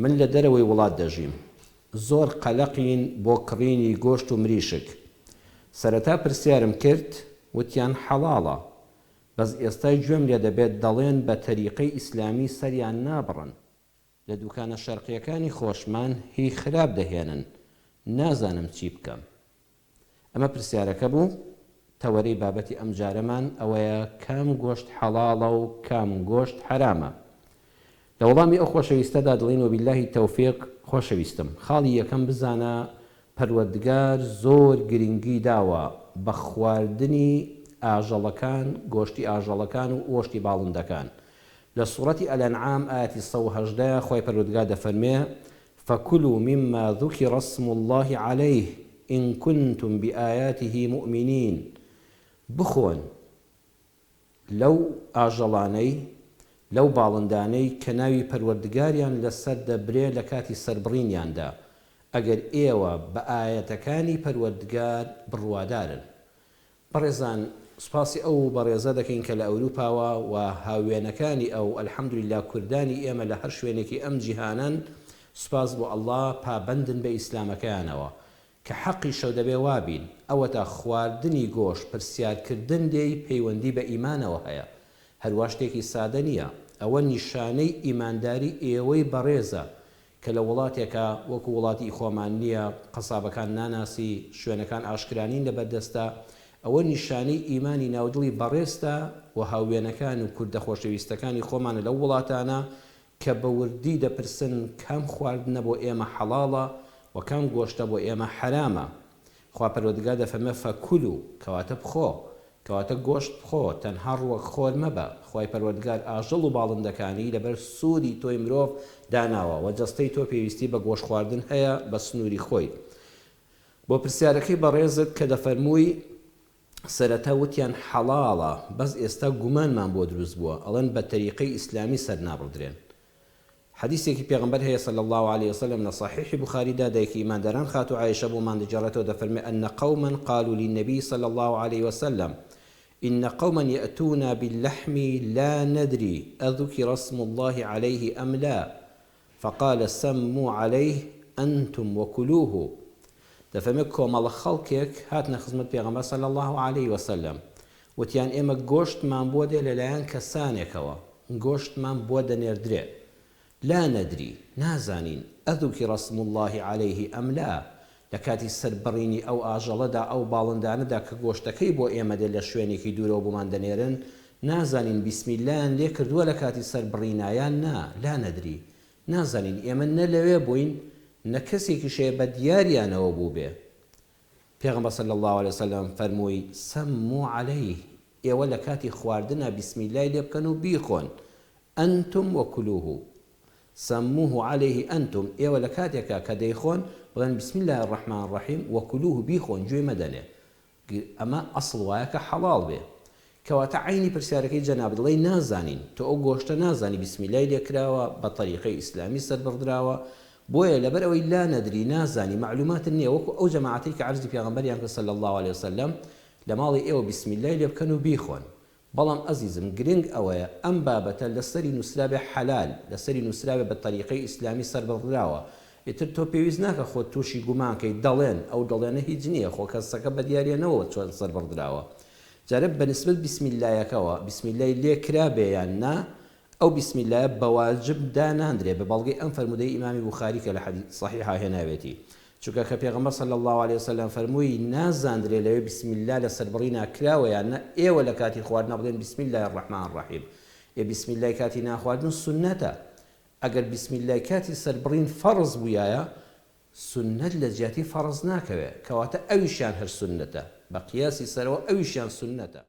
من لە دەرەوەی وڵات دەژیم. زۆر قەلەقین بۆ کڕینی گۆشت و مریشک. سەرەتا پرسیارم کرد وتیان حەڵاڵە. بەس ئێستا گوێم لێ دەبێت دەڵێن بە تەریقەی ئیسلامی سەریان نابڕن. لە دوکانە شەرقیەکانی خۆشمان هی خراپ دەهێنن. نازانم چی بکەم. ئەمە پرسیارەکە بوو. تەوەرەی بابەتی ئەم جارەمان ئەوەیە کام گۆشت حەڵاڵە و کام گۆشت حەرامە؟ لە وەڵامی ئەو خۆشەویستەدا دڵین وباللە التوفیق خۆشەویستم خاڵی یەکەم بزانە پەروەردگار زۆر گرنگی داوە بە خواردنی ئاژەڵەکان گۆشتی ئاژەڵەکان و ۆشتی باڵندەکان لە سوڕەتی الانعام ئایەتی 118 خوای پەروەردگار دەفەرموێ فکلوا مما ذکر اسم اللە علیه ان کنتم بآیاته مؤمنین بخۆن لەو ئاژەڵانەی، لەو باڵندانەی کە ناوی پەروەردگاریان لەسەر دەبرێ لە کاتی سەربڕینیاندا، ئەگەر ئێوە بە ئایەتەکانی پەروەردگار بڕوادارن. بەڕێزان سوپاسی ئەو بەڕێزە دەکەین کە لە ئەوروپاوە و هاووێنەکانی ئەو، الحمدللە کوردانی ئێمە لە هەر شوێنێکی ئەم جیهانەن سوپاس بۆ اللە پابەندن بە ئیسلامەکەیانەوە کە حەقیشە و دەبێ وابین، ئەوەتا خواردنی گۆشت پرسیار کردن لێی پەیوەندی بە ئیمانەوە هەیە هەروا شتێکی سادە نیە ئەوە نیشانەی ئیمانداری ئێوەی بەڕێزە کە لە وڵاتێکا وەکو وڵاتی ئی خۆمان نیە قەسابەکان ناناسی شوێنەکان ئاشکرا نین لەبەر دەستا ئەوە نیشانەی ئیمانی ناودڵی بەڕێزتە و هاووێنەکان و کوردە خۆشەویستەکانی خۆمانە لەو وڵاتانە کە بە وردی دەپرسن کام خواردنە بۆ ئێمە حەڵاڵە و کام گۆشتە بۆ ئێمە حەرامە خوا پەروەردگار دەفەرمێ فکلوا کەواتە بخۆ کەواتە گۆشت بخۆ تەنها ڕوەک خۆر مەبە خوای پەروەردگار ئاژەڵ و باڵندەکانی لەبەر سوودی تۆی مرۆڤ داناوە وە جەستەی تۆ پێویستی بە گۆشت خواردن هەیە بە سنووری خۆی بۆ پرسیارەکەی بەڕێزت کە دەفەرمووی سەرەتا وتیان حەڵاڵە بەس ئێستا گومانمان بۆ دروست بووە ئەڵێن بە تەریقەی ئیسلامی سەرنابڕدرێن حەدیسێکی پێغەمبەر هەیە صلی اللە علیە وسلم لە صحیحی بوخاریدا دایکی ئیمانداران خاتوو عائیشە بۆمان دەگێڕێتەوە دەفەرمێ ان قوما قالوا للنبی صلی اللە علیە وسلم ان قوما یأتونا باللحم لا ندری اذکر اسم اللە علیه ام لا فقال سموا علیه انتم وکلوه دەفەرمێ کۆمەڵە خەڵکێک هاتنە خزمەت پێغەمبەر صلی اللە علیه وسلم وتیان ئێمە گۆشتمان بۆ دێ لەلایەن کەسانێکەوە گۆشتمان بۆ دەنێردرێ لا ندری نازانین اذکر اسم اللە علیه ام لا لە کاتی سەربڕینی ئەو ئاژەڵەدا ئەو باڵندانەدا کە گۆشتەکەی بۆ ئێمە دێ لە شوێنێکی دوورەوە بۆمان دەنێرن نازانین بسم اللە یان لێ کردووە لە کاتی سەربڕینا یان نا لا ندری نازانین ئێمە نە لەوێ بووین نە کەسێکیش هەیە بە دیاریانەوە بووبێ پێغەمبەر صلی اللە علیە وسلم فەرمووی، سموا علیه، ئێوە لە کاتی خواردنا بسم اللە ی لێ بکەن و بیخۆن، انتم وکلوه، سموه علیه انتم، ئێوە لە کاتێکا کە دەیخۆن بڵێن بسم اللە الرحمن الرحیم وکلوه بیخۆن گوێی مەدەنێ، ئەمە ئەسڵ وایە کە حەڵاڵ بێ. کەواتە عەینی پرسیارەکەی جەنابت دەڵێی نازانین، تۆ ئەو گۆشتە نازانی بیسمیلای لێ کراوە، بە تەریقەی ئیسلامی سەربڕدراوە، بۆیە لەبەر ئەوەی لا ندری نازانی مەعلوماتت نیە وەکو ئەو جەماعەتەی کە عەرزی پێغەمبەریان کرد صلی اللە علیە وسلم لە ماڵی ئێوە بیسمیلای لێ بکەن و بیخۆن بەڵام ئەزیزم گرنگ ئەوەیە ئەم بابەتە لەسەری نوسرابێ حەلال لەسەری نوسرابێ بە تەریقەی ئیسلامی سەربڕدراوە ئیتر تۆ پێویست ناکا خۆت توشی گومان کەی دەڵێن ئەو دەڵێنە هیچ نیە خۆ کەسەکە بەدیاریە نەوە چۆن سەربڕدراوە جارێ بە نسبەت بیسمیلایەکەوە بیسمیلای لێ کرابێ یان نا ئەو بیسمیلایە بە واجب داناندرێ بە بەڵگەی ئەم فەرموودەی ئیمامی بوخاری کە لە حەدیث صحیحا هێناوێتی چونکە کە پێغەمبەر صلی اللە علیە وسلم فەرمووی نازاندرێ لەوێ بسم اللە لە سەربڕینا کراوە یان نا ئێوە لە کاتی خواردنا بڵێن بسم اللە الرحمن الرحیم ئێ بسم اللە کاتی نانخواردن سوننەتە ئەگەر بسم اللە کاتی سەربڕین فەڕز بوویایە سوننەت لە جیاتی فەڕز ناکەوێ کەواتە ئەویشیان هەر سوننەتە بە قیاسی سەرەوە ئەویشیان سوننەتە.